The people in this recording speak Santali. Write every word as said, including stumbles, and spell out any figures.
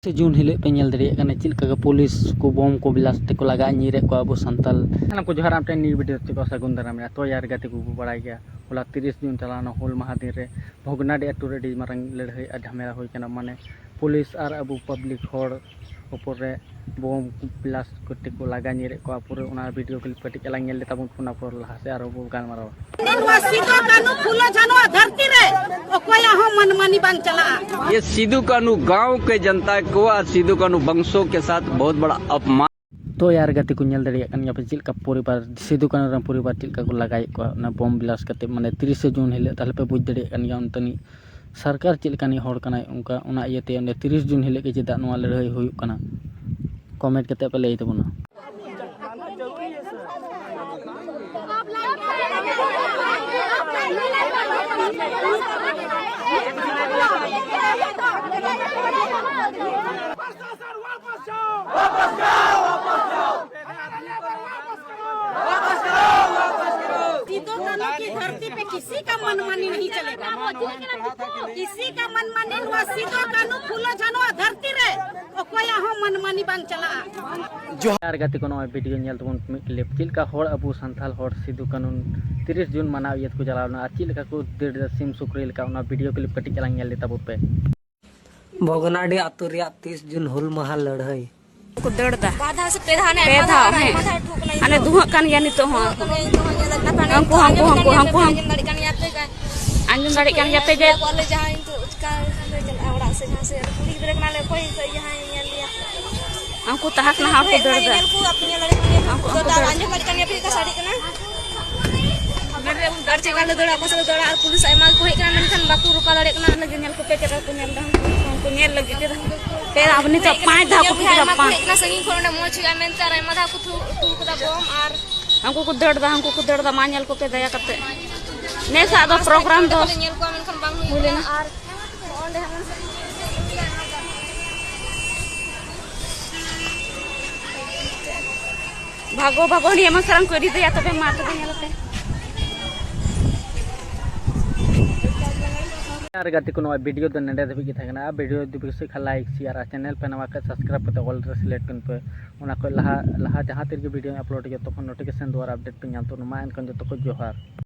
ᱥᱮ ᱡᱩᱱ ᱦᱤᱞᱳᱜ ᱯᱮ ᱧᱮᱞ ᱫᱟᱲᱮᱭᱟᱜ ᱠᱟᱱᱟ ᱪᱮᱫ ᱞᱮᱠᱟ ᱜᱮ ᱯᱩᱞᱤᱥ ᱠᱚ ᱵᱳᱢ ᱠᱚ ᱵᱞᱟᱥᱴ ᱛᱮᱠᱚ ᱞᱟᱜᱟ ᱧᱤᱨᱮᱫ ᱠᱚᱣᱟ ᱟᱵᱚ ᱥᱟᱱᱛᱟᱞ᱾ ᱥᱟᱱᱟᱢ ᱠᱚ ᱡᱚᱦᱟᱨ, ᱟᱢ ᱴᱷᱮᱱ ᱱᱤᱭᱟᱹ ᱵᱷᱤᱰᱤᱭᱳ ᱛᱮᱠᱚ ᱥᱟᱹᱜᱩᱱ ᱫᱟᱨᱟᱢᱮᱜᱼᱟ᱾ ᱛᱚ ᱭᱟᱨ ᱜᱟᱛᱮ ᱠᱚᱠᱚ ᱵᱟᱲᱟᱭ ᱜᱮᱭᱟ, ᱦᱚᱞᱟ ᱛᱤᱨᱤᱥ ᱡᱩᱱ ᱪᱟᱞᱟᱣᱱᱟ ᱦᱩᱞ ᱢᱟᱦᱟ ᱫᱤᱱ ᱨᱮ ᱵᱷᱚᱜᱽᱱᱟᱰᱤ ᱟᱹᱛᱩ ᱨᱮ ᱟᱹᱰᱤ ᱢᱟᱨᱟᱝ ᱞᱟᱹᱲᱦᱟᱹᱭ ᱟᱨ ᱡᱷᱟᱢᱮᱞᱟ ᱦᱩᱭ ᱠᱟᱱᱟ, ᱢᱟᱱᱮ ᱯᱩᱞᱤᱥ ᱟᱨ ᱟᱵᱚ ᱯᱟᱵᱽᱞᱤᱠ ᱦᱚᱲ ᱩᱯᱚᱨ ᱨᱮ ᱵᱳᱢ ᱵᱞᱟᱥᱴ ᱠᱚᱛᱮ ᱠᱚ ᱞᱟᱜᱟ ᱧᱤᱨᱮᱫ ᱠᱚᱣᱟ᱾ ᱯᱩᱨᱟᱹ ᱚᱱᱟ ᱵᱷᱤᱰᱤᱭᱳ ᱠᱞᱤᱯ ᱠᱟᱹᱴᱤᱡ ᱪᱟᱞᱟᱝ ᱧᱮᱞ ᱞᱮ ᱛᱟᱵᱚᱱ, ᱚᱱᱟ ᱯᱚᱨ ᱞᱟᱦᱟ ᱥᱮᱫ ᱟᱨᱦᱚᱸ ᱵᱚ ᱜᱟᱞᱢᱟᱨᱟᱣᱟ᱾ ᱱᱚᱣᱟ ᱥᱤᱫᱩ ᱠᱟᱹᱱᱩ ᱯᱷᱩᱞᱳ ᱡᱷᱟᱱᱚ ᱫᱷᱟᱹᱨᱛᱤ ᱨᱮ ᱚᱠᱚᱭᱟᱜ ᱦᱚᱸ ᱢᱟᱹᱱᱢᱟᱹᱱᱤ ᱵᱟᱝ ᱪᱟᱞᱟᱜᱼᱟ᱾ ये सिद्धू कानू गांव के जनता को और सिद्धू कानू वंशों के साथ बहुत बड़ा अपमान। ᱛᱚ ᱭᱟᱨ ᱜᱟᱛᱮ ᱠᱚ, ᱧᱮᱞ ᱫᱟᱲᱮᱭᱟᱜ ᱠᱟᱱ ᱜᱮᱭᱟ ᱯᱮ ᱪᱮᱫ ᱞᱮᱠᱟ ᱯᱚᱨᱤᱵᱟᱨ, ᱥᱤᱫᱩ ᱠᱟᱹᱱᱩ ᱨᱮᱱ ᱯᱚᱨᱤᱵᱟᱨ ᱪᱮᱫ ᱞᱮᱠᱟ ᱠᱚ ᱞᱟᱜᱟᱭᱮᱫ ᱠᱚᱣᱟ ᱚᱱᱟ ᱵᱳᱢ ᱵᱞᱟᱥᱴ ᱠᱟᱛᱮ, ᱢᱟᱱᱮ ᱛᱤᱨᱤᱥᱮ ᱡᱩᱱ ᱦᱤᱞᱳᱜ᱾ ᱛᱟᱦᱞᱮ ᱯᱮ ᱵᱩᱡᱽ ᱫᱟᱲᱮᱭᱟᱜ ᱠᱟᱱ ᱜᱮᱭᱟ ᱚᱱᱛᱮᱱᱤᱡ ᱥᱚᱨᱠᱟᱨ ᱪᱮᱫ ᱞᱮᱠᱟᱱᱤᱡ ᱦᱚᱲ ᱠᱟᱱᱟᱭ, ᱚᱱᱠᱟ ᱚᱱᱟ ᱤᱭᱟᱹᱛᱮ ᱚᱸᱰᱮ ᱛᱤᱨᱤᱥ ᱡᱩᱱ ᱦᱤᱞᱳᱜ ᱜᱮ ᱪᱮᱫᱟᱜ ᱱᱚᱣᱟ ᱞᱟᱹᱲᱦᱟᱹᱭ ᱦᱩᱭᱩᱜ ᱠᱟᱱᱟ, ᱠᱚᱢᱮᱱᱴ ᱠᱟᱛᱮ ᱯᱮ ᱞᱟᱹᱭ ᱛᱟᱵᱚᱱᱟ᱾ सिद्धू कानू की धरती पे किसी का मनमानी नहीं चलेगा। किसी का मनमानी ᱱᱚᱣᱟ ᱥᱤᱫᱩ ᱠᱟᱹᱱᱩ ᱯᱷᱩᱞᱳ ᱡᱷᱟᱱᱚ ᱫᱷᱟᱹᱨᱛᱤ ᱨᱮ ᱚᱠᱚᱭᱟᱜ ᱦᱚᱸ ᱢᱟᱹᱱᱢᱟᱹᱱᱤ ᱵᱟᱝ ᱪᱟᱞᱟᱜᱼᱟ᱾ ᱡᱚᱦᱟᱨ ᱜᱟᱛᱮ ᱠᱚ, ᱱᱚᱜᱼᱚᱭ ᱵᱷᱤᱰᱤᱭᱳ ᱧᱮᱞ ᱛᱟᱵᱚᱱ ᱢᱤᱫ ᱠᱞᱤᱯ, ᱪᱮᱫ ᱞᱮᱠᱟ ᱦᱚᱲ, ᱟᱵᱚ ᱥᱟᱱᱛᱟᱲ ᱦᱚᱲ ᱥᱤᱫᱩ ᱠᱟᱹᱱᱩ ᱛᱤᱨᱤᱥ ᱡᱩᱱ ᱢᱟᱱᱟᱣ ᱤᱭᱟᱹ ᱛᱮᱠᱚ ᱪᱟᱞᱟᱣ ᱞᱮᱱᱟ ᱟᱨ ᱪᱮᱫ ᱞᱮᱠᱟ ᱠᱚ ᱫᱟᱹᱲ ᱮᱫᱟ ᱥᱤᱢ ᱥᱩᱠᱨᱤ ᱞᱮᱠᱟ, ᱚᱱᱟ ᱵᱷᱤᱰᱤᱭᱳ ᱠᱞᱤᱯ ᱠᱟᱹᱴᱤᱡ ᱪᱟᱞᱟᱝ ᱧᱮᱞ ᱤᱫᱤ ᱛᱟᱵᱚᱱ ᱯᱮ᱾ ᱵᱷᱚᱜᱽᱱᱟᱰᱤ ᱟᱹᱛᱩ ᱨᱮᱭᱟᱜ ᱛᱤᱥ ᱡᱩᱱ ᱦᱩᱞ ᱢᱟᱦᱟ ᱞᱟᱹᱲᱦᱟᱹᱭ᱾ ᱠᱚ ᱫᱟᱹᱲ ᱫᱟ᱾ ᱵᱟᱨ ᱫᱷᱟᱣ ᱥᱮ ᱯᱮ ᱫᱷᱟᱣ ᱦᱟᱱᱮ ᱯᱮ ᱟᱭᱢᱟ ᱫᱷᱟᱣ, ᱫᱷᱟᱣ, ᱦᱮᱸ᱾ ᱟᱭᱢᱟ ᱫᱷᱟᱣ ᱴᱷᱩᱠ ᱠᱟᱱᱟ᱾ ᱦᱟᱱᱮ ᱫᱩᱦᱟᱹᱜ ᱠᱟᱱ ᱜᱮᱭᱟ ᱱᱤᱛᱚᱜ ᱦᱚᱸ᱾ ᱦᱟᱱᱮ ᱱᱤᱛᱚᱜ ᱦᱚᱸ ᱧᱮᱞ ᱫᱟ, ᱦᱟᱱᱮ ᱦᱟᱱᱠᱩ, ᱦᱟᱱᱠᱩ, ᱦᱟᱱᱠᱩ, ᱦᱟᱱᱠᱩ᱾ ᱟᱸᱡᱚᱢ ᱫᱟᱲᱮᱭᱟᱜ ᱠᱟᱱ ᱜᱮᱭᱟ ᱯᱮ? ᱟᱸᱡᱚᱢ ᱫᱟᱲᱮᱭᱟᱜ ᱠᱟᱱ ᱜᱮᱭᱟ ᱯᱮ ᱡᱮ ᱟᱞᱮ ᱡᱟᱦᱟᱸᱭ ᱱᱤᱛᱚᱜ ᱪᱤᱠᱟ ᱞᱮ ᱪᱟᱞᱟᱜᱼᱟ ᱚᱲᱟᱜ ᱥᱮᱫ, ᱡᱟᱦᱟᱸ ᱥᱮᱫ ᱠᱩᱲᱤ ᱜᱤᱫᱽᱨᱟᱹ ᱠᱟᱱᱟᱞᱮ, ᱚᱠᱚᱭ ᱱᱤᱛᱚᱜ ᱡᱟᱦᱟᱸᱭ ᱧᱮᱞ ᱞᱮᱭᱟ? ᱩᱱᱠᱩ ᱛᱟᱦᱟᱠ ᱱᱟᱦᱟᱠ ᱠᱚ ᱦᱮᱡ ᱫᱟᱹᱲ ᱠᱟᱱᱟ ᱫᱟ᱾ ᱧᱮᱞ ᱠᱚ, ᱟᱯᱮ ᱧᱮᱞ ᱫᱟᱲᱮᱭᱟᱜ ᱠᱟᱱ ᱜᱮᱭᱟ ᱯᱮ᱾ ᱩᱱᱠᱩ ᱠᱚ ᱫᱟᱹᱲ ᱫᱟ᱾ ᱟᱸᱡᱚᱢ ᱫᱟᱲᱮᱭᱟᱜ ᱠᱟᱱ ᱜᱮᱭᱟ ᱯᱮ, ᱪᱮᱫ ᱞᱮᱠᱟ ᱥᱟᱰᱮ ᱠᱟᱱᱟ? ᱟᱨ ᱪᱮᱫ ᱞᱮᱠᱟ ᱞᱮ ᱫᱟᱹᱲᱟ, ᱚᱠᱚᱭ ᱥᱟᱞᱟᱜ ᱫᱟᱹᱲᱟ, ᱟᱨ ᱯᱩᱞᱤᱥ ᱟᱭᱢᱟ ᱜᱮᱠᱚ ᱦᱮᱡ ᱠᱟᱱᱟ, ᱢᱮᱱᱠᱷᱟᱱ ᱵᱟᱠᱚ ᱨᱚᱠᱟ ᱫᱟᱲᱮᱭᱟᱜ ᱠᱟᱱᱟ᱾ ᱚᱱᱟ ᱞᱟᱹᱜᱤᱫ ᱧᱮᱞ ᱠᱚᱯᱮ ᱪᱮᱫ ᱞᱮᱠᱟ ᱠᱚ ᱧᱮᱞ ᱫᱟ, ᱩᱱᱠᱩ ᱧᱮᱞ ᱞᱟᱹᱜᱤᱫ ᱛᱮ᱾ ᱯᱮ ᱟᱵᱚ ᱱᱤᱛᱚᱜ ᱯᱟᱸᱪ ᱫᱷᱟᱣ ᱠᱚ ᱯᱤᱴᱤᱨᱟ, ᱟᱭᱢᱟ ᱠᱚ ᱯᱟᱸᱪ᱾ ᱦᱮᱡ ᱠᱟᱱᱟ ᱥᱟᱺᱜᱤᱧ ᱠᱷᱚᱱ, ᱚᱸᱰᱮ ᱢᱚᱡᱽ ᱦᱩᱭᱩᱜᱼᱟ ᱢᱮᱱᱛᱮ, ᱟᱨ ᱟᱭᱢᱟ ᱫᱷᱟᱣ ᱠᱚ ᱛᱷᱩ-, ᱛᱷᱩ ᱠᱟᱫᱟ ᱵᱚᱢ, ᱟᱨ ᱩᱱᱠᱩ ᱠᱚ ᱫᱟᱹᱲ ᱫᱟ, ᱩᱱᱠᱩ ᱠᱚ ᱫᱟᱹᱲ ᱫᱟ, ᱢᱟ ᱧᱮᱞ ᱠᱚᱯᱮ ᱫᱟᱭᱟ ᱠᱟᱛᱮ᱾ ᱱᱮᱥᱟᱜ ᱫᱚ ᱯᱨᱳᱜᱨᱟᱢ ᱫᱚ ᱧᱮᱞ ᱠᱚᱣᱟ, ᱢᱮᱱᱠᱷᱟᱱ ᱵᱟᱝ ᱦᱩᱭ ᱞᱮᱱᱟ᱾ ᱟᱨ ᱚᱸᱰᱮ ᱦᱟᱸᱜ ᱵᱷᱟᱜᱚ ᱵᱷᱟᱜᱚ ᱱᱤᱭᱟᱹ ᱢᱟ ᱥᱟᱨᱟᱢ ᱠᱚ ᱤᱫᱤ ᱛᱟᱭᱟ, ᱛᱚᱵᱮ ᱢᱟ ᱛᱚᱵᱮ ᱧᱮᱞ ᱯᱮ᱾ ᱟᱨ ᱜᱟᱛᱮ ᱠᱚ, ᱱᱚᱣᱟ ᱵᱷᱤᱰᱤᱭᱳ ᱫᱚ ᱱᱚᱰᱮ ᱫᱷᱟᱹᱵᱤᱡ ᱜᱮ ᱛᱟᱦᱮᱸ ᱠᱟᱱᱟ᱾ ᱟᱨ ᱵᱷᱤᱰᱤᱭᱳ ᱡᱩᱫᱤ ᱯᱮ ᱠᱩᱥᱤᱭᱟᱜ ᱠᱷᱟᱱ ᱞᱟᱭᱤᱠ, ᱥᱮᱭᱟᱨ ᱟᱨ ᱪᱮᱱᱮᱞ ᱯᱮ ᱱᱟᱣᱟ ᱠᱷᱟᱱ ᱥᱟᱵᱥᱠᱨᱟᱭᱤᱵ ᱠᱟᱛᱮ ᱚᱞ ᱨᱮ ᱥᱤᱞᱮᱠᱴ ᱠᱟᱹᱧ ᱯᱮ᱾ ᱚᱱᱟ ᱠᱷᱚᱱ ᱞᱟᱦᱟ ᱞᱟᱦᱟ ᱡᱟᱦᱟᱸ ᱛᱤ ᱨᱮᱜᱮ ᱵᱷᱤᱰᱤᱭᱳᱧ ᱟᱯᱞᱳᱰ ᱡᱚᱛᱚ ᱠᱷᱚᱱ ᱱᱳᱴᱤᱯᱷᱤᱠᱮᱥᱚᱱ ᱫᱩᱣᱟᱨᱟ ᱟᱯᱰᱮᱴ ᱯᱮ ᱧᱟᱢ ᱛᱟᱵᱚᱱᱟ᱾ ᱢᱟ ᱮᱱᱠᱷᱟᱱ ᱡᱚᱛᱚ ᱠᱚ ᱡᱚᱦᱟᱨ᱾